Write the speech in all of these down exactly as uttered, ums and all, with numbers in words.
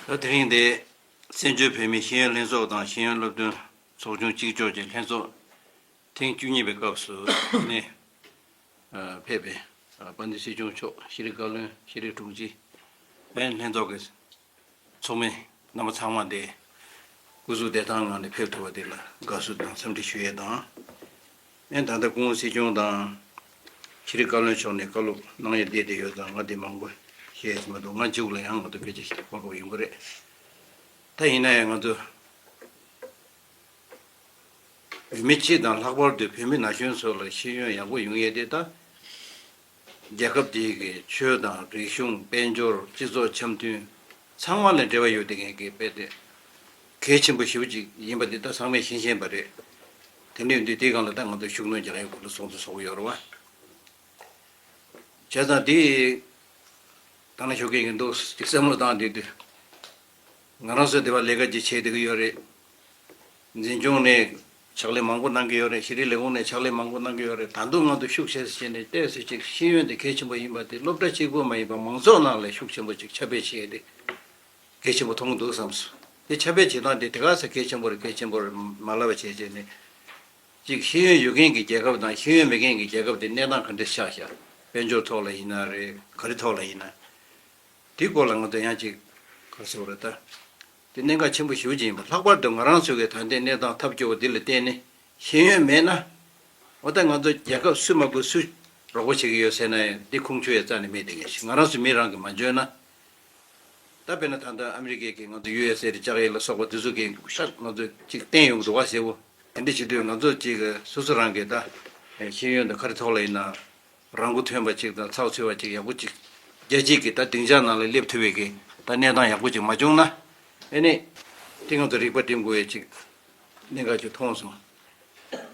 ད་དེ་རིང་འདི་བཙན་བྱོལ་བོད་མིའི་ཤེས་ཡོན་ལྷན་ཚོགས་དང་ཤེས་ཡོན་སློབ་སྟོན་ཚོགས་ཆུང་གཅིག་ལྕོགས་ཀྱི་ལྷན་ཚོགས་ཐེངས་བཅུ་གཉིས་པའི་སྐབས་སུ་ནས་ཕེབས་པའི་དཔལ་ལྡན་སྲིད་སྐྱོང་མཆོག་ཤེས་རིག་བཀའ་བློན། ཤེས་རིག་དྲུང་ཆེ། ཨེ་ལྷན་ཚོགས་ཀྱི་ཚོགས་མི་རྣམ་པ་ཚང་མ་འདི་སྐུ་གཟུགས་བདེ་ཐང་ངང་ནས་ཕེབས་ཐུབ་པ་དེ་ལ་དགའ་བསུ་དང་འཚམས་འདྲི་ཞུ་ཡས་དང་། ཨེ་ད་ལྟ་སྐུ་ངོ་སྲིད་སྐྱོང་དང་ཤེས་རིག་བཀའ་བློན་མཆོག་ནས་བཀའ་སློབ་གནང་ཡས་བསྡད་དེ་ཡོད་ཙང་ང་དེ་མང་པོ་བཤད་ཡས་མི་འདུག་ང་མཇུག་ལ་ཡང་ང་ཚོ་སྐད་ཆ་ཞིག་གོ་སྐབས་ཡོང་གི་རེད། ད་ཡིན་ན་ཡང་ང་ཚོ་བོད་མི་སྤྱི་དང་ལྷག་པར་དུ་བོད་མི་ན་གཞོན་ཚོ་ལ་ཤེས་ཡོན་ཡག་པོ་ཡོང་ཡས་དེ་ད། རྒྱལ་ཁབ་དེའི་གི་ཆོས་དང་རིག་གཞུང་། དཔལ་འབྱོར། སྤྱི་ཚོགས་འཆམ་མཐུན་ཚང་མ་ལ་འབྲེལ་བ་ཡོད་དེ་ངེས་ཀྱི་དཔེ་དེ་གལ་ཆེན་པོ་ཞེ་པོ་ཅིག་ཡིན་པ་འདི་ད་ཚང་མས་ཤེས་བཞིན་པ་རེད། དེ་འདྲ་ཡིན་དུས་དེའི་སྒང་ལ་ད་ང་ཚོ་ཤུགས་སྣོན་རྒྱག་ཡག་སྐོར་ལ་གསུང་ཚུལ་ཚོགས་ཀྱི་ཡོད་རེད་བ། བྱས་ཙང་དེ་ད་ནང་ཞུ་གི་ཡིན་འདུག་ཅིག་བསམ་བློ་བཏང་བསྡད་དུས། ང་རང་ཚོ་དེ་བ་ལས་ཀ་ཅིག་བྱེད་བསྡད་ཀྱི་ཡོད་རེད། འཛིན་སྐྱོང་ནས་ཕྱག་ལས་མང་པོ་གནང་གི་ཡོད་རེད། ཤེས་རིག་ལས་ཁུངས་ནས་ཕྱག་ལས་མང་པོ་གནང་གི་ཡོད་རེད། ད་དུང་ང་ཚོ་ཤུགས་ཆེ་ས་བྱས་ནས་ཏོག་ཙམ་ཅིག་ཤེས་ཡོན་དེ་གལ་ཆེན་པོ་ཡིན་པ་དེ་སློབ་གྲྭ་གཅིག་པུ་མ་ཡིན་པ་མང་ཚོགས་ནང་ལ་ཤུགས་ཆེན་པོ་ཅིག་ཁྱབ་སྤེལ་བྱས་ཏེ་གལ་ཆེན་པོ་མཐོང་གི་འདུག་བསམ་སོང་། དེ་ཁྱབ་སྤེལ་བྱེད་སྟངས་དེ་དེ་ག་ས་གལ་ཆེན་པོ་རེད། གལ་ཆེན་པོ་རེད་མ་ལབ་པ་བྱས་བྱས་ནས་ཅིག་ཤེས་ཡོན་ཡོད་མཁན་གྱི་རྒྱལ་ཁབ་དང་ཤེས་ཡོན་མེད་མཁན་གྱི་རྒྱལ་ཁབ་དེ་གནས་སྟངས་ག་འདྲ་ཆགས་ཤག་དཔལ་འབྱོར་ཐོག་ལ་ཡིན་ན་རེད། ག་རེ་ཐོག་ལ་ཡིན་ན། དེའི་སྐོར་ལ་ང་ཚོ་ཡང་ཅིག་ག་རེ་ཟེར་དགོས་རེད་ད། དེ་གནད་འགག་ཆེན་པོ་ཞེ་པོ་ཅིག་ཡིན་པ། ལྷག་པར་དུ་ང་རང་ཚོ་གི་ད་ལྟའི་གནས་སྟངས་ཐབས་སྐྱོ་བོ་འདི་ལ་བརྟེན་ནས་ཤེས་ཡོན་མེད་ན། འོ་ད་ང་ཚོ་རྒྱལ་ཁབ་སུས་མ་དགོས་སུས་རོགས་པ་བྱེད་ཀྱི་ཡོད་ཟེར་ན་ཡང་འདི་ཁུངས་འཁྱོལ་ཡ་རྩ་ནས་མེད། དེ་ངས་ང་རང་ཚོ་མི་རང་གིས་མ་འཇོན་ན། ད་དཔེར་ན་ད་ལྟ་ཨ་མི་རི་ཀའི་གི་ང་ཚོ་ཡུ་ཨེས་ཨེ་རེད། ལྕགས་ཡས་ལ་སོགས་པ་དེ་ཚོ་གི་ཤག་ང་ཚོ་ཅིག་བསྟན་ཡོང་གི་འདུག་བ་ཟེར་བོ། དེ་འདྲ་བྱེད་དུས་ང་ཚོ་ཅིག་སོ་སོ་རང་གིས་ད་ཤེས་ཡོན་དང་ག་རེ་ཐོག་ལ་ཡིན་ན། རང་མགོ་ཐོན་པ་ཅིག་དང་ཚགས་ཚུད་པ་ཅིག་ཡག་པོ་ཅིག་རྒྱལ་སྤྱིའི་གི་ད་སྡིངས་ཆ་ནང་ལ་སླེབས་ཐུབ་པའི་གི་ད་གནས་སྟངས་ཡག་པོ་ཅིག་མ་བྱུང་ན། ཨེ་ནི་དེ་ང་ཚོ་རིག་པ་སྒྲིམ་དགོས་ཡས་ཅིག་གནད་འགག་ཅིག་མཐོང་སོང་།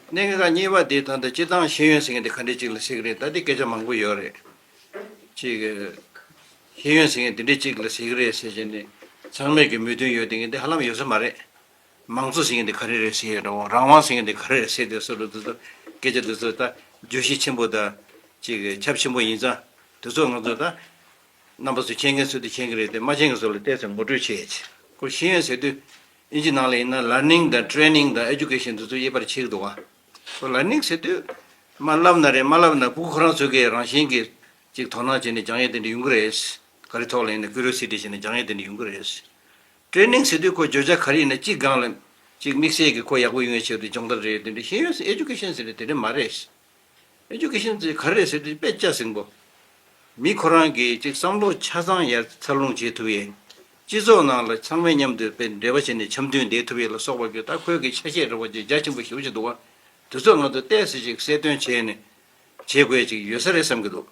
གནད་འགག་གཉིས་པ་དེ་ད་ལྟ་སྤྱིར་བཏང་ཤེས་ཡོན་ཟེར་མཁན་དེ་ག་འདྲ་ཅིག་ལ་ཟེར་གི་རེད། ད་དེ་སྐད་ཆ་མང་པོ་ཡོད་རེད། ཅིག་ཤེས་ཡོན་ཟེར་མཁན་དེ་འདྲ་ཅིག་ལ་ཟེར་གི་རེད་ཟེར་བྱས་ནས་ཚང་མས་གི་མོས་མཐུན་ཡོད་དེ་མཁན་དེ་ཧ་ལམ་ཡོད་ས་མ་རེད། མང་གཙོ་ཟེར་མཁན་དེ་ག་རེ་རེད་ཟེར་ཡས་འདྲ་བོ། རང་དབང་ཟེར་མཁན་དེ་ག་རེ་རེད་ཟེར་དུས་སོ་སོ་དེ་ཚོ་སྐད་ཆ་དེ་ཚོ་ད་བརྗོད་གཞི་ཆེན་པོ་དང་ཅིག་ཁྱབ་ཆེན་པོ་ཡིན་ཙང་། དེ་ཚོ་ང་ཚོ་ད་རྣམ་པ་ཚོ་མཁྱེན་མཁན་ཚོ་དེ་མཁྱེན་གི་རེད་དེ། མ་མཁྱེན་མཁན་ཚོ་ལ་ཏོག་ཙམ་ངོ་སྤྲོད་བྱེད་ཡས་ཅིག་ཁོ་ཤེས་ཡོན་ཟེར་དུས་ཨིན་ཇི་ནང་ལ་ཡིན་ན་learning དང་training དང་education དེ་ཚོ་དབྱེ་བར་ཕྱེ་གི་འདུག་བ། ཁོ་learning ཟེར་དུས་མ་བསླབ་ན་རེད། མ་བསླབ་ན་ཕྲུ་གུ་ཁོ་རང་ཚོ་གི་རང་བཞིན་གྱི་ཅིག་དོ་སྣང་བྱས་ནས་སྦྱང་ཡས་དེ་འདྲ་ཡོང་གི་རེད། ག་རེ་ཐོག་ལ་ཡིན་ན་curiosity བྱས་ནས་སྦྱང་ཡས་དེ་འདྲ་ཡོང་གི་རེད། training ཟེར་དུས་ཁོ་བརྗོད་བྱ་ག་རེ་ཡིན་ན་གཅིག་སྒང་ལ་གཅིག་དམིགས་བསལ་གྱི་ཁོ་ཡག་པོ་ཡོང་ཡས་ཆེད་དུ་སྦྱོང་བརྡར་རེད། དེ་འདྲ་ཤེས་ཡོན་ཟེར་education ཟེར་དེ་དེ་འདྲ་མ་རེད། education ཟེར་ག་རེ་རེད་ཟེར་དུས་དཔེ་ཆ་ཟིང་པོ། མི་ཁོ་རང་གིས་གཅིག་བསམ་བློ་ཆ་ཚང་ཡར་འཚར་ལོངས་བྱེད་ཐུབ་ཡས། སྤྱི་ཚོགས་ནང་ལ་ཚང་མས་མཉམ་དུ་དཔེ་འབྲེལ་བ་བྱས་ནས་འཆམ་མཐུན་བསྡད་ཐུབ་ཡས་ལ་སོགས་པ་གི་ད་ཁོའི་གི་ཆ་ཤས་འདྲ་བོ་ཅིག་རྒྱ་ཆེན་པོ་ཞེ་པོ་ཅིག་འདུག་བ། དེ་ཚོ་ང་ཚོ་ཏོག་ཙམ་ཅིག་གསལ་སྟོན་བྱས་ནས་བྱེད་དགོས་ཡས་ཅིག་ཡོད་ས་རེད་བསམ་གི་འདུག་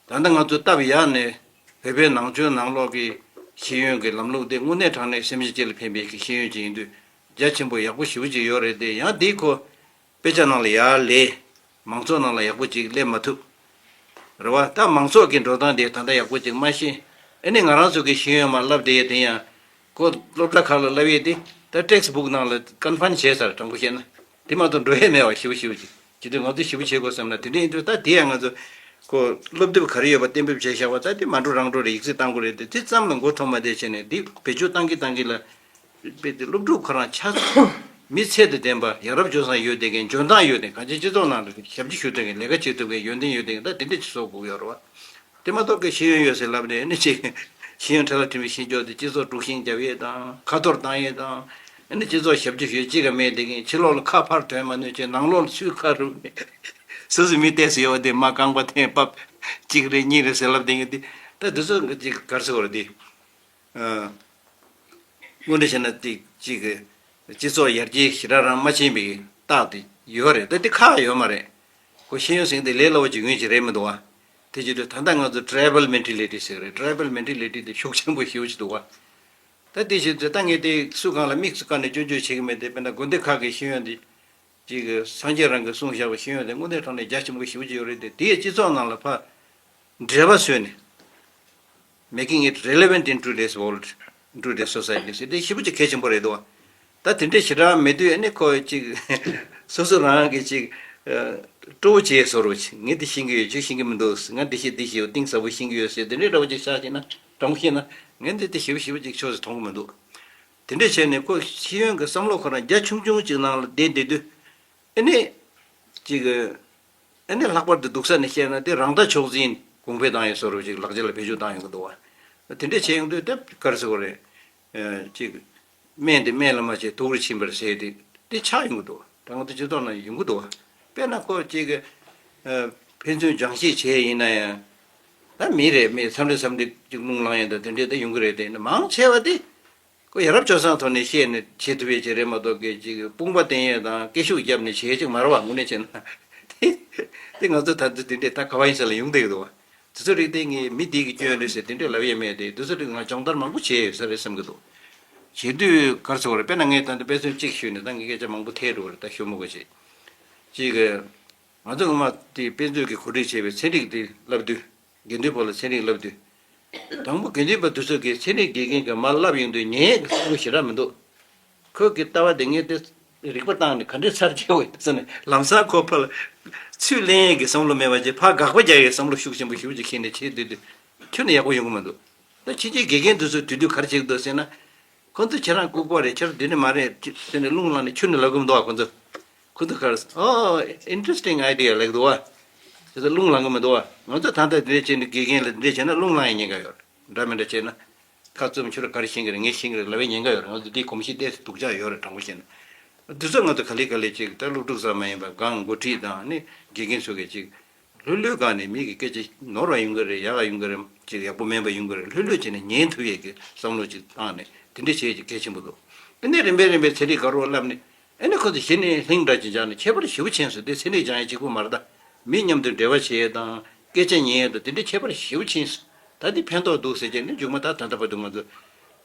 ད་ལྟ་ང་ཚོ་སྟབས་ཡག་ནས་བོད་པའི་ནང་ཆོས་ནང་ལོགས་ཀྱི་ཤེས་ཡོན་གྱི་ལམ་ལུགས་དེ་དངོས་གནས་དྲང་གནས་སེམས་ཅན་སྤྱི་ལ་ཕན་པའི་གི་ཤེས་ཡོན་ཅིག་ཡིན་དུས་རྒྱ་ཆེན་པོ་ཡག་པོ་ཞེ་པོ་ཅིག་ཡོད་རེད་དེ། ཡང་དེ་ཁོ་དཔེ་ཆ་ནང་ལ་ཡར་ལས་མང་ཚོགས་ནང་ལ་ཡག་པོ་ཅིག་སླེབས་མ་ཐུབ། རེད་བ། ད་མང་ཚོགས་ཀྱི་འགྲོ་སྟངས་དེ་ད་ལྟ་ཡག་པོ་ཅིག་མ་ཤེས། ཨ་ནི་ང་རང་ཚོ་གི་ཤེས་ཡོན་མར་བསླབ་བསྡད་ཡས་དེ་ཡང་ཁོ་སློབ་གྲྭ་ཁག་ལ་བསླབ་ཡས་དེ་ད་text book ནང་ལ་confine བྱས་ཚར། དྲང་པོ་བཤད་ན་དེ་མ་གཏོགས་འགྲོ་ཡས་མེད་བ། ཞེ་པོ་ཞེ་པོ་ཅིག་བྱེད་དུས་ང་ཚོ་ཞེ་པོ་བྱེད་དགོས་བསམ་ན་དེ་འདྲ་ཡིན་དུས་ད་དེ་ཡང་ང་ཚོ་ཁོ་སློབ་དེབ་ག་རེ་ཡོད་པ་གཏན་འབེབས་བྱས་བཞག་པ་ད་དེ་མ་འགྲོ་རང་འགྲོ་རེད། ཡིག་ཚད་བཏང་དགོས་རེད་དེ། དེ་ཙམ་ལ་མགོ་འཐོམ་མ་བསྡད་བྱས་ནས་དེ་བེད་སྤྱོད་བཏང་གི་བཏང་གི་ལ། དཔེ་དེ་སློབ་ཕྲུག་ཁོ་རང་ཆ་ཚང་མི་ཚད་དང་ལྡན་པ་ཡ་རབས་སྤྱོད་བཟང་ཡོད་བསྡད་མཁན། འཇོན་ཐང་ཡོད་བསྡད་མཁན། གང་ཅི་སྤྱི་ཚོགས་ནང་ལ་ཞབས་ཕྱི་ཞུ་ཐུབ་མཁན། ལས་ཀ་བྱེད་ཐུབ་མཁན། ཡོན་ཏན་ཡོད་བསྡད་མཁན། ད་དེ་འདྲ་ཅིག་བཟོ་དགོས་ཀྱི་ཡོད་རེད་བ། དེ་མ་གཏོགས་ཀྱི་ཤེས་ཡོན་ཡོད་ཟེར་ལབ་ནས་ཨ་ནི་ཅིག་ཤེས་ཡོན་ཁྲ་ལ་ཐིམ་པའི་ཤེས་ཕྱོགས་དེ་སྤྱི་ཚོགས་དཀྲུག་ཤིང་རྒྱབ་ཡས་དང་ཁ་འཐོར་བཏང་ཡས་དང་། ཨ་ནི་སྤྱི་ཚོགས་ཞབས་ཕྱི་ཞུ་ཡས་གཅིག་ཀ་མེད་བསྡད་མཁན། ཕྱི་ལོགས་ལ་ཁ་ཕར་དོན་མ་ནུས་བྱས་ནང་ལོགས་ལ་སུས་ཁ་རུབ་ནས་སོ་སོའི་མི་ཏོག་ཙམ་ཡོད་པ་དེ་མར་རྐང་པ་འཐེན་ཕབ། གཅིག་རེ་གཉིས་རེ་ཟེར་ལབ་བསྡད་མཁན་དེ། ད་དེ་ཚོ་ཅིག་ག་རེ་ཟེར་དགོས་རེད་དེ། ཨ། དངོས་འབྲེལ་བྱས་ན་དེ་གཅིག་གི་སྤྱི་ཚོགས་ཡར་རྒྱས་ཞེ་དྲག་རང་མ་ཕྱིན་པའི་རྟགས་དེ་ཡོད་རེད། ད་དེ་ཁག་ཡོད་མ་རེད། ཁོ་ཤེས་ཡོན་ཟེར་མཁན་དེ་ལས་སླ་བོ་ཅིག་ཡོང་གི་རེད་མི་འདུག་བ། དེ་བྱེད་དུས་ད་ལྟ་ང་ཚོ་tribal mentality ཟེར་གི་རེད། tribal mentality དེ་ཤུགས་ཆེན་པོ་ཞེ་པོ་ཅིག་འདུག་བ། ད་དེ་བྱེད་དུས་ད་ངས་དེ་སུ་གང་ལ་དམིགས་སུ་བཀར་ནས་སྐྱོན་བརྗོད་བྱེད་ཀྱི་མེད་དེ། དཔེར་ན་དགོན་སྡེ་ཁག་གི་ཤེས་ཡོན་དེ་ཅིག་སངས་རྒྱས་རང་གིས་གསུངས་བཞག་པའི་ཤེས་ཡོན་དེ་དངོས་གནས་དྲང་གནས་རྒྱ་ཆེན་པོ་ཞེ་པོ་ཅིག་ཡོད་རེད་དེ། དེ་ཡི་སྤྱི་ཚོགས་ནང་ལ་ཕར་འབྲེལ་བ་བཟོས་ནས། making it relevant in today's world, in today's society ཟེར་དེ་ཞེ་པོ་ཅིག་གལ་ཆེན་པོ་རེད་དོ། ད་དེ་འདྲ་ཞེ་དྲག་མེད་དུས་ཨ་ནི་ཁོ་ཅིག་སོ་སོ་རང་གིས་ཅིག་ཨ་སྤྲོ་བོ་བྱས་བཟོ་རོགས་ཅིག་ངས་འདི་ཤེས་ཀྱི་ཡོད། ཁྱོད་ཤེས་ཀྱི་མི་འདུག་ང་འདི་ཤེས་འདི་ཤེས་ཡོད། གཏིང་ཟབ་པོ་ཤེས་ཀྱི་ཡོད་ཟེར་དེ་འདྲའི་འདྲ་བོ་ཅིག་ཆགས་ཤེ་ན། དྲང་པོ་བཤད་ན་ངས་འདི་དེ་ཞེ་པོ་ཞེ་པོ་ཅིག་ཆོས་སུ་མཐོང་གི་མི་འདུག་དེ་འདྲ་བྱས་ནས་ཁོ་ཤེས་ཡོན་གྱི་བསམ་བློ་ཁོ་རང་རྒྱ་ཆུང་ཆུང་ཅིག་ནང་ལ་བསྡད་བསྡད་དུས། ཨ་ནི། ཅིག་ཨ་ནི་ལྷག་པར་དུ་སྡུག་ས་ནས་བཤད་ན་དེ་རང་ལྟ་མཆོག་འཛིན་གོང་འཕེལ་བཏང་ཡས་བཟོ་འདྲ་ཅིག་ལག་ཆ་ལ་བེད་སྤྱོད་བཏང་ཡོང་གི་འདུག་བ། དེ་འདྲ་བྱས་ཡོང་དུས་དེ་ག་རེ་ཟེར་དགོས་རེད། ཅིག་སྨན་དེ་སྨན་ལ་མ་བྱས་དུག་རུ་ཕྱིན་པར་ཟེར་དེ་དེ་ཆགས་ཡོང་གི་འདུག་ད་ང་ཚོ་སྤྱི་ཚོགས་ནང་ཡོང་གི་འདུག་བ། དཔེར་ན་ཁོ་ཅིག་ཕན་ཚུན་སྦྱང་བཤད་བྱས་ཡིན་ན་ཡང་། ད་མི་རེད། མི་འཚམས་རེ་འཚམས་རེ་ཅིག་རླུང་ལངས་ཡས་དང་དེ་འདྲས་ད་ཡོང་གི་རེད། དེ་ནི་མང་ཆེ་བ་དེ། ཁོ་ཡ་རབས་སྤྱོད་བཟང་ཐོག་ནས་བཤད་ནས་བྱེད་ཐུབ་ཡས་ཅིག་རེད་མ་གཏོགས་སྐད་ཅིག་དཔུང་པ་བསྟན་ཡས་དང་སྐད་ཤུགས་བརྒྱབ་ནས་བྱེད་ཡས་ཅིག་མ་རེད་བ། དངོས་གནས་བྱས་ན་དེ་དེ་ང་ཚོ་ད་ལྟ་དེ་འདྲས་ད་ག་བ་ཡིན་ས་ལ་ཡོང་བསྡད་ཀྱི་འདུག་བ། དེ་ཚོ་རིགས་དེ་ངས་མི་དེ་གི་སྐྱོན་རེད་ཟེར་དེ་འདྲས་ལབ་ཡས་མེད་དེ། དེ་ཚོ་རིགས་ང་སྦྱོང་བརྡར་མང་པོ་བྱས་ཡོད་ས་རེད་བསམ་གྱི་འདུག་བྱེད་དུས་ག་རེ་ཟེར་དགོས་རེད། དཔེར་ན་ངས་ད་ལྟ་དཔེ་མཚོན་གཅིག་ཞུས་ནས་ད་ངས་སྐད་ཆ་མང་པོ་འཐེན་འགྲོ་གི་རེད། ད་ཞུ་མི་དགོས་བྱས་ཅིག་གི་ང་ཚོ་སྔོན་མ་དེ་དཔེ་མཛོད་ཀྱི་གོ་སྒྲིག་བྱས་པའི་ཚན་རིག་དེ་བསླབ་དུས། དགེ་འདུན་པ་ལ་ཚན་རིག་བསླབ་དུས། དང་པོ་དགེ་འདུན་པ་དེ་ཚོ་གིས་ཚན་རིག་དགེ་རྒན་གྱིས་མར་བསླབ་ཡོང་དུས་ཉན་ཡས་ཀྱི་བསམ་བློ་ཞེ་དྲག་མི་འདུག་ཁོ་གི་ལྟ་བ་དེ་ངས་དེ་རིག་པ་བཏང་ནས་ག་འདྲས་ཚར་བྱེད་འོས་ཟེར་ནས་ལམ་སང་ཁོ་ཕར་ལ་ཚུར་ལེན་ཡས་ཀྱི་བསམ་བློ་མེད་པ་བྱས། ཕར་དགག་པ་རྒྱག་ཡས་བསམ་བློ་ཤུགས་ཆེན་པོ་ཞེ་པོ་ཅིག་ཁྱེར་ནས་བྱེད་སྡོད་དུས་ཁྱོན་ནས་ཡག་པོ་ཡོང་གི་མི་འདུག་ད་ཕྱིན་ཆད་དགེ་རྒན་དེ་ཚོས་དུས་དུས་ག་རེ་བྱེད་ཀྱི་འདུག་ཟེར་ན། ཁོ་ཚོ་ཁྱེད་རང་ལྐུགས་པ་རེད། ཁྱེད་རང་འདི་ནས་མ་རེད་ཟེར་ནས་རླུང་ལངས་ནས་ཁྱོན་ནས་ལབ་གི་མི་འདུག་བ། ཁོ་ཚོ། ཁོ་ཚོ་ག་རེ། Oh, interesting idea ལབ་འདུག་བ། དེ་ཚོ་རླུང་ལངས་གི་མི་འདུག་བ། ང་ཚོ་ད་ལྟ་འདི་འདྲས་བྱས་ནས་དགེ་རྒན་ལ་འདི་འདྲས་བྱས་ན་རླུང་ལངས་ཡས་ཉེན་ཁ་ཡོད་རེད། འདྲ་མི་འདྲ་བྱས་ན། ཁ་བཙུམ། ཁྱོད་རང་ག་རེ་ཤེས་ཀྱི་རེད། ངས་ཤེས་ཀྱི་རེད་ལབ་ཡས་ཉེན་ཁ་ཡོད་རེད། ང་ཚོ་འདིའི་གོམས་གཤིས་ཏོག་ཙམ་སྡུག་ཅག་ཡོད་རེད། དྲང་པོ་བཤད་ན། འདི་ཚོ་ང་ཚོ་ག་ལེ་ག་ལེ་ཅིག་ད་སློབ་ཕྲུག་ཙམ་མ་ཡིན་པར་སྒང་འགོ་ཁྲིད་དང་ནི་དགེ་རྒན་ཚོ་གིས་ཅིག་ལྷོད་ལྷོད་སྒང་ནས་མི་གི་སྐད་ཆ་ནོར་བ་ཡོང་གི་རེད། ཡག་ག་ཡོང་གི་རེད། ཅིག་ཡག་པོ་མིན་པ་ཡོང་གི་རེད། ལྷོད་ལྷོད་བྱས་ནས་ཉན་ཐུབ་ཡས་ཀྱི་བསམ་བློ་ཅིག་བཏང་ནས་དེ་འདྲ་བྱེད་ཡས་ཀྱི་གལ་ཆེན་པོ་འདུག་དེ་ནས་རིམ་པས་རིམ་པས་ཚན་རིག་དགའ་རོགས་བསླབས་ནས། ཨ་ནི་ཁོ་ཚོ་གཞི་ནས་ལྷིང་འདྲ་ཅིག་སྦྱངས་ནས་ཁྱད་པར་ཞེ་པོ་ཕྱིན་སོང་། དེ་ཚན་རིག་སྦྱང་ཡས་གཅིག་པུ་མ་རེད་ད། མི་མཉམ་དུ་འབྲེལ་བ་བྱེད་ཡས་དང་སྐད་ཆ་ཉན་ཡས་དང་དེ་འདྲ་ཁྱད་པར་ཞེ་པོ་ཕྱིན་སོང་། ད་འདི་ཕན་ཐོགས་འདུག་ཟེར་གྱི་ནི་མཇུག་མ་ད་ད་ལྟ་བར་དུ་ང་ཚོ་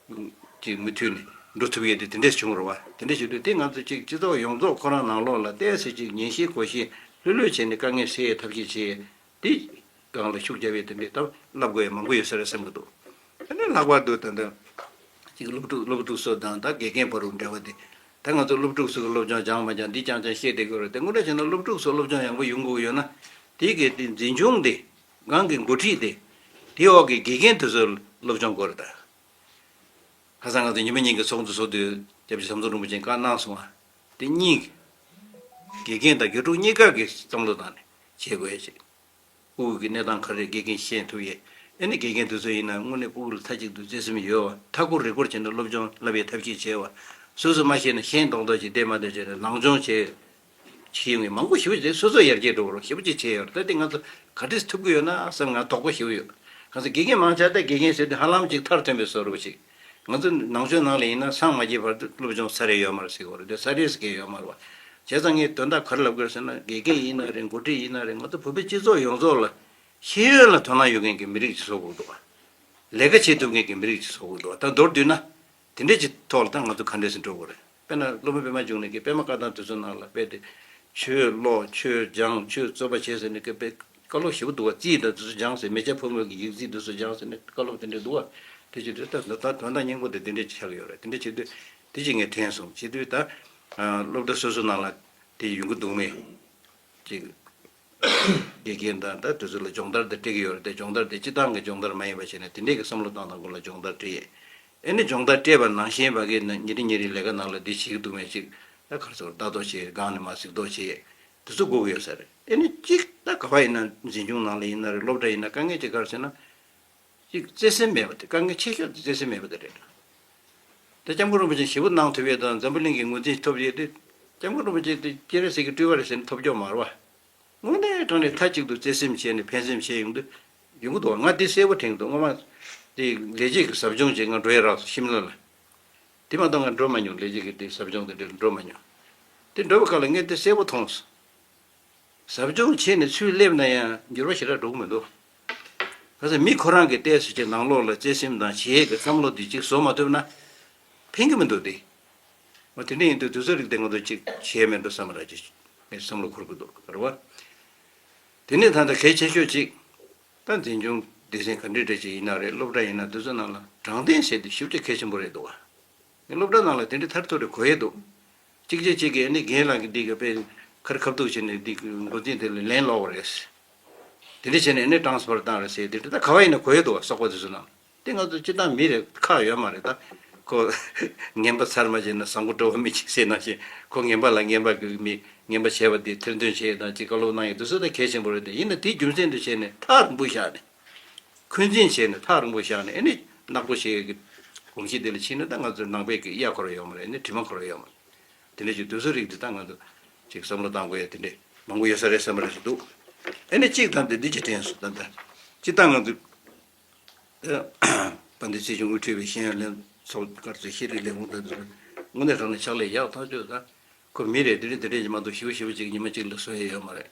ཅིག་མུ་མཐུད་ནས་འགྲོ་ཐུབ་ཡས་དེ་དེ་འདྲས་བྱུང་རེད་བ། དེ་འདྲས་བྱེད་དུས་དེ་ང་ཚོ་ཅིག་སྤྱི་ཚོགས་ཡོངས་རྫོགས་ཁོ་རང་ནང་ལོགས་ལ་ཏོག་ཙམ་ཅིག་ཉན་ཤེས་གོ་ཤེས་ལྷོད་ལྷོད་བྱས་ནས་དཀའ་ངལ་སེལ་ཡས་ཐབས་ཤེས་བྱེད་ཡས་དེ་སྒང་ལ་ཤུགས་རྒྱབ་ཡས་དེ་འདྲས་ད་བསླབ་དགོས་ཡས་མང་པོ་ཡོད་ས་རེད་བསམ་གྱི་འདུག་ཨ་ནི་ལྷག་པར་དུ་ད་ལྟ་ཅིག་སློབ་ཕྲུག་སློབ་ཕྲུག་ཚོ་དང་ད་དགེ་རྒན་བར་དུ་འབྲེལ་བ་དེ། ད་ང་ཚོ་སློབ་ཕྲུག་ཚོ་གི་སློབ་སྦྱོང་སྦྱངས་མ་སྦྱངས་འདི་རྐྱང་རྐྱང་བཤད་བསྡད་དགོས་རེད་དེ། དངོས་གནས་བྱས་ན་སློབ་ཕྲུག་ཚོ་སློབ་སྦྱོང་ཡག་པོ་ཡོང་དགོས་ཡོད་ན། དེ་གི་དེ་འཛིན་སྐྱོང་དེ། སྒང་གི་འགོ་ཁྲིད་དེ། དེའི་འོག་གི་དགེ་རྒན་དེ་ཚོ་སློབ་སྦྱོང་དགོས་རེད་ད། ཁ་སང་ང་ཚོ་ཉི་མ་གཉིས་ཀྱི་ཚོགས་འདུ་ཚོགས་དུས་སྐྱབས་རྗེ་ཟམ་གདོང་རིན་པོ་ཆེས་བཀའ་གནང་སོང་བ། དེ་གཉིས། དགེ་རྒན་དང་དགེ་ཕྲུག་གཉིས་ཀ་གི་བསམ་བློ་བཏང་ནས་བྱེད་དགོས་ཡ་ཞིག་སྤུ་གུ་གི་གནས་སྟངས་ག་རེ་དགེ་རྒན་ཤེས་ཐུབ་ཡས། ཨ་ནི་དགེ་རྒན་དེ་ཚོ་ཡིན་ན་དངོས་གནས་སྤུ་གུ་ལ་མཐའ་གཅིག་ཏུ་བརྩེ་སེམས་ཡོད་བ། མཐའ་འཁོར་རེས་འཁོར་བྱས་ནས་སློབ་སྦྱོང་བསླབ་ཡས་ཐབས་ཤེས་བྱས་བ། སོ་སོ་མ་ཤེས་ན་ཤེས་མདོག་མདོག་ཅིག་བསྡད་མ་བསྡད་བྱས་ནས་ནང་སྦྱོང་བྱས། བྱེད་ཡོང་མཁན་མང་པོ་ཞེ་པོ་ཅིག་སོ་སོ་ཡར་རྒྱས་འགྲོ་བར་ཞེ་པོ་ཅིག་བྱས་ཡོད་རེད། ད་དེ་ང་ཚོ་ག་འདྲས་ཐུབ་ཀྱི་ཡོད་ན་བསམ་ང་དོགས་པ་ཞེ་པོ་ཡོད། གང་ཟེར་དགེ་རྒན་མང་ཆེ་ད་དགེ་རྒན་ཟེར་དུས་ཧ་ལམ་ཅིག་མཐར་ཐོན་པའི་བཟོ་འདྲ་ཅིག་ང་ཚོ་ནང་ཆོས་ནང་ལ་ཡིན་ན་སངས་མ་རྒྱས་བར་དུ་སློབ་སྦྱོང་ཚར་རེ་ཡོད་མ་རེད་ཟེར་གྱི་ཡོད་རེད་དེ། ཚར་རེ་ཟེར་གྱི་ཡོད་མ་རེད་བ། བྱས་ཙང་ངས་དོན་དག་ག་རེ་ལབ་དགོས་ཟེར་ན། དགེ་རྒན་ཡིན་ན་རེད། འགོ་ཁྲིད་ཡིན་ན་རེད། ང་ཚོ་བོད་པའི་སྤྱི་ཚོགས་ཡོངས་རྫོགས་ལ་ཤེས་ཡོན་ལ་དོ་སྣང་ཡོད་མཁན་གྱི་མི་རིགས་ཅིག་བཟོ་དགོས་འདུག་བ། ལས་ཀ་བྱེད་ཐུབ་མཁན་གྱི་མི་རིགས་ཅིག་བཟོ་དགོས་འདུག་བ། ད་མདོར་བསྡུས་ན། དེ་འདྲས་ཀྱི་ཐོག་ལ་ད་ང་ཚོ་ག་འདྲས་སེ་འགྲོ་དགོས་རེད། དཔེར་ན་སློབ་དཔོན་པད་མ་འབྱུང་གནས་ཀྱིས་པད་མ་བཀའ་ཐང་དེ་ཚོ་ནང་ལ་དཔེ་དེ། ཆོས་ཀློག་ཆོས་སྦྱང་ཆོས་རྩོད་པ་བྱེད་ཟེར་ནས་དཔེ་བཀའ་སློབ་ཞེ་པོ་འདུག་བ། རྩིས་དང་དེ་ཚོ་སྦྱང་ཟེར། མེ་བྱ་ཕོ་མོ་གི་ཡིག་རྩིས་དེ་ཚོ་སྦྱང་ཟེར་ནས་བཀའ་སློབ་དེ་འདྲས་འདུག་བ། དེ་བྱེད་དུས་ད་ད་དོན་དག་སྙིང་པོ་དེ་དེ་འདྲས་ཆགས་ཡོད་རེད། དེ་འདྲས་བྱེད་དུས་དེ་ཅིག་ངས་དྲན་སོང་། བྱེད་དུས་ད་སློབ་གྲྭ་སོ་སོ་ནང་ལ་དེ་ཡོང་གི་འདུག་མེད་ཅིག་དགེ་རྒན་དང་ད་དེ་ཚོ་ལ་སྦྱོང་བརྡར་དེ་སྤྲད་ཀྱི་ཡོད་རེད་དེ། སྦྱོང་བརྡར་དེ་སྤྱི་བཏང་གི་སྦྱོང་བརྡར་མ་ཡིན་པ་བྱས་ནས་དེ་འདྲས་ཀྱི་བསམ་བློ་བཏང་སྟངས་སྐོར་ལ་སྦྱོང་བརྡར་སྤྲད་ཡས། ཨེ་ནི་སྦྱོང་བརྡར་སྤྲད་པ་ནང་བཞིན་བ་གི་ཉིན་རེ་ཉིན་རེའི་ལས་ཀ་ནང་ལ་འདི་བྱེད་ཀྱི་འདུག་མེད་ཅིག་ད་ག་རེ་ཟེར། ལྟ་རྟོག་བྱེད། སྒང་ནས་མར་གཟིགས་རྟོག་བྱེད། དེ་ཚོ་དགོས་ཀྱི་ཡོད་ས་རེད། ཨེ་ནི་གཅིག་ད་ག་བ་ཡིན་ན་འཛིན་སྐྱོང་ནང་ལ་ཡིན་ན་རེད། སློབ་གྲྭ་ཡིན་ན། དཀའ་ངལ་ཅིག་ག་རེ་ཟེར་ན། གཅིག་བརྩེ་སེམས་མེད་པ་དེ། དཀའ་ངལ་ཆེ་ཤོས་དེ་བརྩེ་སེམས་མེད་པ་དེ་རེད། ད་སྐྱབས་མགོན་རིན་པོ་ཆེ་ཞེ་པོ་གནང་ཐུབ་ཡས་དང་འཛམ་བུ་གླིང་གི་ངོས་འཛིན་ཐོབ་ཡས་དེ། སྐྱབས་མགོན་རིན་པོ་ཆེ་དེ་སྤྱན་རས་གཟིགས་ཀྱི་སྤྲུལ་པ་རེད་ཟེར་ནས་ཐོབ་ཀྱི་ཡོད་མ་རེད་བ། དངོས་གནས་དྲང་གནས་མཐའ་གཅིག་ཏུ་བརྩེ་སེམས་བྱས་ནས་ཕན་སེམས་བྱས་ཡོང་དུས་ཡོང་གི་འདུག་ང་དེ་གསལ་པོ་དྲན་གྱི་འདུག་སྔོན་མ་དེ་ལས་བྱེད་ཀྱི་ཟབ་སྦྱོང་བྱེད་ང་འགྲོ་ཡས་རག་སོང་། ཤིམ་ལ་ལ། དེ་མ་གཏོགས་ང་འགྲོ་མ་མྱོང་། ལས་བྱེད་ཀྱི་དེ་ཟབ་སྦྱོང་དེ་འདྲ་འགྲོ་མ་མྱོང་། དེ་འགྲོ་བའི་སྐབས་ལ་ངས་དེ་གསལ་པོ་མཐོང་སོང་། ཟབ་སྦྱོང་བྱས་ནས་ཚུར་སླེབས་ན་ཡང་འགྱུར་བ་ཞེ་དྲག་འགྲོ་གི་མི་འདུག་ག་ཚོད་མི་ཁོ་རང་གི་ཏོག་ཙམ་ཅིག་ནང་ལོགས་ལ་བརྩེ་སེམས་དང་བྱེད་ཡས་ཀྱི་བསམ་བློ་དེ་ཅིག་བཟོ་མ་ཐུབ་ན་ཕན་གྱི་མི་འདུག་སྟེ། འོ་དེ་འདྲ་ཡིན་དུས་དུས་ཚོད་རིགས་དེ་ང་ཚོ་ཅིག་བྱས་མེད་འགྲོ་བསམ་ར་ཅིག་ངས་བསམ་བློ་འཁོར་གྱི་འདུག་རེད་བ། དེ་ནས་ད་ལྟ་གལ་ཆེ་ཤོས་ཅིག་ད་འཛིན་སྐྱོང་སྡེ་ཚན་ག་འདྲ་འདྲ་ཅིག་ཡིན་ན་རེད། སློབ་གྲྭ་ཡིན་ན་དེ་ཚོ་ནང་ལ་དྲང་བདེན་ཟེར་དེ་ཞེ་པོ་ཅིག་གལ་ཆེན་པོ་རེད་འདུག་བ། ངས་སློབ་གྲྭ་ནང་ལ་དེ་འདྲའི་ཐར་ཐོར་རེ་གོ་ཡས་འདུག་གཅིག་རྗེས་གཅིག་གིས་ནི་རྒན་ལགས་ཀྱིས་འདི་གི་དཔེ་ཁར་ཁ་ཐུག་བྱས་ནས་འདི་གི་འགོ་འཛིན་དེ་ལ་ལན་སློག་པ་རེད། དེ་འདྲ་བྱས་ནས་ནི་ཊ་རན་སི་ཕར་བཏང་རེད་ཟེར། དེ་འདྲ་ད་ག་བ་ཡིན་ན་གོ་ཡས་འདུག་བ། ཚོགས་པ་དེ་ཚོ་ནང་། དེ་ང་ཚོ་སྤྱིར་བཏང་མི་རེ་ཁག་ཡོད་མ་རེད་ད། ཁོ་ངན་པ་ཚར་མ་བྱས་ན་བཟང་པོ་འགྲོ་བ་མི་གཅིག་ཟེར་ནང་བཞིན། ཁོ་ངན་པ་ལ་ངན་པ་གི་མི་ངན་པ་བྱས་པ་དེ་ཐེར་འདོན་བྱས་དང་ཅིག་བཀའ་སློབ་གནང་ཡོད། དེ་ཚོ་ད་གལ་ཆེན་པོ་རེད་དེ། ཡིན་ན་དེའི་རྒྱུ་མཚན་དུ་བྱས་ནས་ཐག་རིང་པོ་བཞག་ནས། འཁོན་འཛིན་བྱས་ནས་ཐག་རིང་པོ་བཞག་ནས། ཨེ་ནི་ནག་པོ་བྱེད་ཀྱི་གོམས་གཤིས་དེ་ལ་ཕྱིན་ན་ད་ང་ཚོའི་ནང་པའི་གི་གཡའ་འཁོར་ཡོད་མ་རེད། ཨེ་ནི་དྲི་མ་འཁོར་ཡོད་མ་རེད། དེ་འདྲ་ཞིག་དུས་ཚོད་རིགས་དེ་ད་ང་ཚོ་ཅིག་བསམ་བློ་བཏང་དགོས་ཡ་དེ་འདྲ་མང་པོ་ཡོད་ས་རེད་བསམ་པ་རེད་ཞིག་འདུག་ཨེ་ནི་གཅིག་དང་དེ་འདི་ཅི་དྲན་སོང་ད་ལྟ་སྤྱིར་བཏང་ང་ཚོ། དཔལ་ལྡན་སྲིད་སྐྱོང་དབུ་ཁྲིད་པའི་ཤེས་ཡོན་ལྷན་ཚོགས་སྐབས་སུ་ཤེས་རིག་ལས་ཁུངས་དང་དེ་ཚོ་དངོས་གནས་དྲང་གནས་ཕྱག་ལས་ཡག་ཐག་ཆོད་ད། ཁོ་མི་རེ་དེ་རིང་དེ་འདྲས་ཀྱི་མ་གཏོགས་ཞེ་པོ་ཞེ་པོ་ཅིག་ཉི་མ་གཅིག་ལ་བཟོ་ཡ་ཡོད་མ་རེད།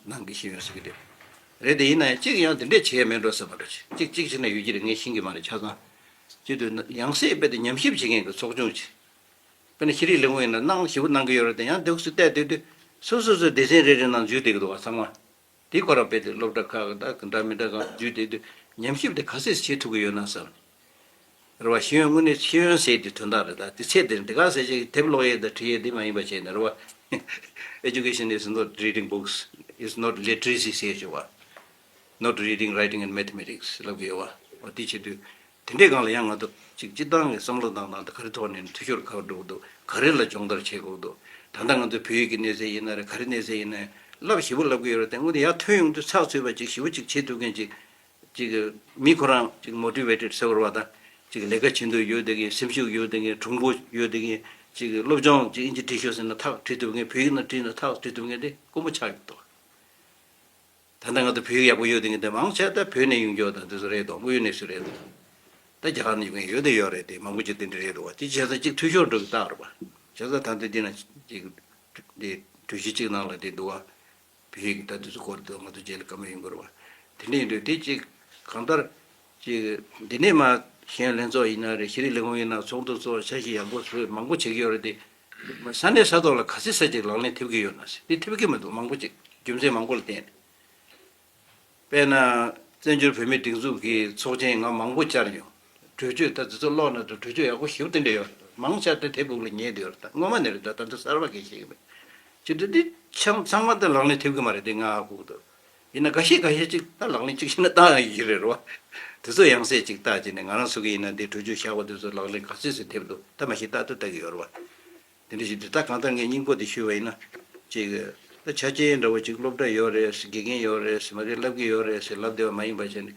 ནང་གི་ཤེས་ཡོན་ཟེར་གི་དེ་རེད། དེ་ཡིན་ན་ཡང་གཅིག་ཡང་དེ་འདྲས་བྱེད་ཡ་མེད་འགྲོ་བསམ་པ་འདྲ་ཅིག་གཅིག་གཅིག་བྱས་ན་ཡོད་ཀྱི་རེད། ངས་ཤེས་ཀྱི་མ་རེད་ཆ་ཚང་། གཅིག་དུས་ཡང་སྲིད་རྦད་དེ་ཉམས་ཞིབ་བྱེད་མཁན་གྱི་ཚོགས་ཆུང་ཅིག་དཔེར་ན་ཤེས་རིག་ལས་ཁུངས་ཡིན་ན་གནང་ཞེ་པོ་གནང་གི་ཡོད་རེད་དེ། ཡང་འདུག་སེ་བལྟས་བསྡད་དུས་སོ་སོ་སོའི་སྡེ་ཚན་རེ་རེ་ནང་འཛུལ་བསྡད་ཀྱི་འདུག་བ་ཚང་མ། དེ་ཁོ་རང་དཔེ་དེ་སློབ་གྲྭ་ཁག་དང་འདྲ་མི་འདྲ་གང་འཛུལ་བསྡད་དུས་ཉམས་ཞིབ་དེ་ག་ཚད་བྱེད་ཐུབ་ཀྱི་ཡོད་ན་བསམ། རེད་བ། ཤེས་ཡོན་དངོས་གནས་ཤེས་ཡོན་ཟེར་དེ་དོན་དག་རེད་ད། དེ་ཚད་དེ་འདི་ག་ཟེར་ཅིག་དེབ་ཀློག་ཡས་དང་བྲིས་ཡས་དེ་མ་ཡིན་པ་བྱས་ནས་རེད་བ། Education is not reading books, is not literacy ཟེར་བྱུང་བ། Not reading, writing and mathematics ལབ་ཀྱི་ཡོད་བ། འོ་དེ་བྱེད་དུས། དེ་འདྲའི་སྒང་ལ་ཡང་ང་ཚོ་ཅིག་སྤྱིར་བཏང་གི་བསམ་བློ་བཏང་སྟངས་དེ་ག་རེ་ཐོག་ནས་འཐུས་ཤོར་ག་པར་འགྲོ་གི་འདུག་ག་རེ་ལ་སྦྱོང་བརྡར་བྱེད་དགོས་འདུག་ད་ལྟ་ང་ཚོ་བོད་ཡིག་གི་གནས་ཚད་ཡིན་ན་རེད། ག་རེ་གནས་ཚད་ཡིན་ན་རེད། བསླབ་ཞིབ་པོ་བསླབ་ཀྱི་ཡོད་རེད་དེ། དངོས་དེ་ཡར་ཐོན་ཡོང་དུས་ཚགས་ཚུད་པ་ཅིག་ཞིབ་པོ་ཅིག་བྱེད་ཐུབ་མཁན་ཅིག་ཅིག་མི་ཁོ་རང་ཅིག་motivated ཟེར་བ་རེད་བ་ད། ཅིག་ལས་ཀ་བྱེད་འདོད་ཡོད་བསྡད་མཁན། སེམས་ཤུགས་ཡོད་བསྡད་མཁན། གྲུང་པོ་ཡོད་བསྡད་མཁན། ཅིག་སློབ་སྦྱོང་ཅིག་ཨིན་ཇི་བྲིས་ཤོག་ཟེར་ན་ཐག་བྲིས་ཐུབ་མཁན། བོད་ཡིག་ནང་བྲིས་ན་ཐག་བྲིས་ཐུབ་མཁན་དེ་དཀོན་པོ་ཆགས་ཡོད་འདུག་ད་ལྟ་ང་ཚོ་བོད་ཡིག་ཡག་པོ་ཡོད་དེ་ངས་དེ་མང་ཆེ་ད་བོད་ནས་ཡོང་རྒྱུ་དང་དེ་ཚོ་རེད་དོ། དངོས་ཡོད་གནས་ཚུལ་རེད་དོ། ད་རྒྱ་གར་ནས་ཡོང་མཁན་ཡོད་དེ་ཡོད་རེད་དེ། མང་པོ་ཅིག་དེ་འདྲ་རེད་འདུག་བ། དེ་བྱས་ཙང་ཅིག་འཐུས་ཤོར་འགྲོ་གི་རྟགས་རེད་པ། བྱས་ཙང་ད་ལྟ་འདི་ན་ཅིག་དེ་གྲོས་གཞི་གཅིག་ནང་ལ་དེ་འདུག་བ། བོད་ཡིག་ད་དེ་ཚོ་སྐོར་དུ་ང་ཚོ་རྗེས་ལ་བཀའ་མོལ་ཡོང་དགོས་རེད་པ། དེ་འདྲ་ཡིན་དུས་དེ་ཅིག་གང་ལྟར་ཅིག་འདི་ནས་མ་ཤེས་ཡོན་ལྷན་ཚོགས་ཡིན་ན་རེད། ཤེས་རིག་ལས་ཁུངས་ཡིན་ན་ཚོགས་འདུ་ཚོགས། འཆར་གཞི་ཡག་པོ་བཟོས། མང་པོ་བྱེད་ཀྱི་ཡོད་རེད་དེ། ས་གནས་ས་ཐོག་ལ་ག་ཚོད་ཙམ་ཅིག་ལག་ལེན་ཐེབས་ཀྱི་ཡོད་ན་ཟེར། དེ་ཐེབས་ཀྱི་མི་འདུག་མང་པོ་ཅིག་རྒྱུ་མཚན་མང་པོ་ལ་བརྟེན་ནས། དཔེར་ན། བཙན་བྱོལ་བོད་མིའི་སྒྲིག་འཛུགས་ཀྱི་ཚོགས་ཆེན་ང་མང་པོ་བཅར་ཡོང་། གྲོས་ཆོད་ད་དེ་ཚོ་ཀློག་ན་འདུག་གྲོས་ཆོད་ཡག་པོ་ཞེ་པོ་དེ་འདྲ་ཡོད། མང་ཆེ་དེ་དེབ་འོག་ལ་ཉལ་བསྡད་ཡོད་རེད། ད་སྔོན་མ་ནས་རེད། ད་ད་ལྟ་གསར་པ་གང་ཞིག་ཡིན་པས། ཅི་འདྲ་འདི་ཚང་ཚང་མ་དེ་ལག་ལེན་ཐེབས་ཀྱི་མ་རེད་དེ་ང་ཧ་གོ་གི་འདུག་ཡིན་ན་འགའ་ཤས་འགའ་ཤས་ཅིག་ད་ལག་ལེན་ཅིག་བྱས་ན་བཏང་ཡག་གི་རེད་རོ། དེ་ཚོ་ཡང་སེ་ཅིག་བལྟ་བྱས་ནས། ང་རང་ཚོ་གི་ཡིན་ན་དེ་གྲོས་ཆོད་བཞག་པ་དེ་ཚོ་ལག་ལེན་ག་ཚོད་ཙམ་ཐེབས་འདུག་ད་མ་གཞི་ལྟ་དུ་ལྟ་གི་ཡོད་རེད་བ། དེ་འདྲ་ཞིག་འདི་ད་གང་ལྟར་ངས་སྙིང་པོ་དེ་ཞུས་པ་ཡིན་ན། ཅིག་ད་ཆ་རྐྱེན་འདྲ་བོ་ཅིག་སློབ་གྲྭ་ཡོད་རེད་ཟེར། དགེ་རྒན་ཡོད་རེད་ཟེར། མ་རེད་བསླབ་ཀྱི་ཡོད་རེད་ཟེར་ལབ་བསྡད་པ་མ་ཡིན་པ་བྱས་ནས།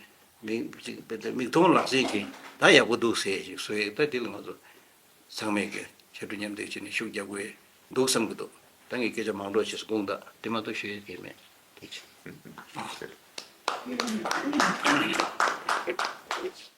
མིག་ཅིག་དཔེ་ད་མིག་མཐོང་ལག་ཟིན་གྱིས་ད་ཡག་པོ་འདུག་ཟེར་ཞིག་བཟོ་ཡས། ད་དེ་ལ་ང་ཚོ་ཚང་མས་ཀྱི་ཕྱར་གྲུ་མཉམ་འདེགས་བྱས་ནས་ཤུགས་རྒྱག་དགོས་འདུག་བསམ་གྱི་འདུག་ད་ངས་སྐད་ཆ་མང་པོ་བྱས་སོང་། དགོངས་དག་དེ་མ་གཏོགས་ཞུ་ཡས་གང་ཡང་མེད། ཐུགས་རྗེ་ཆེ།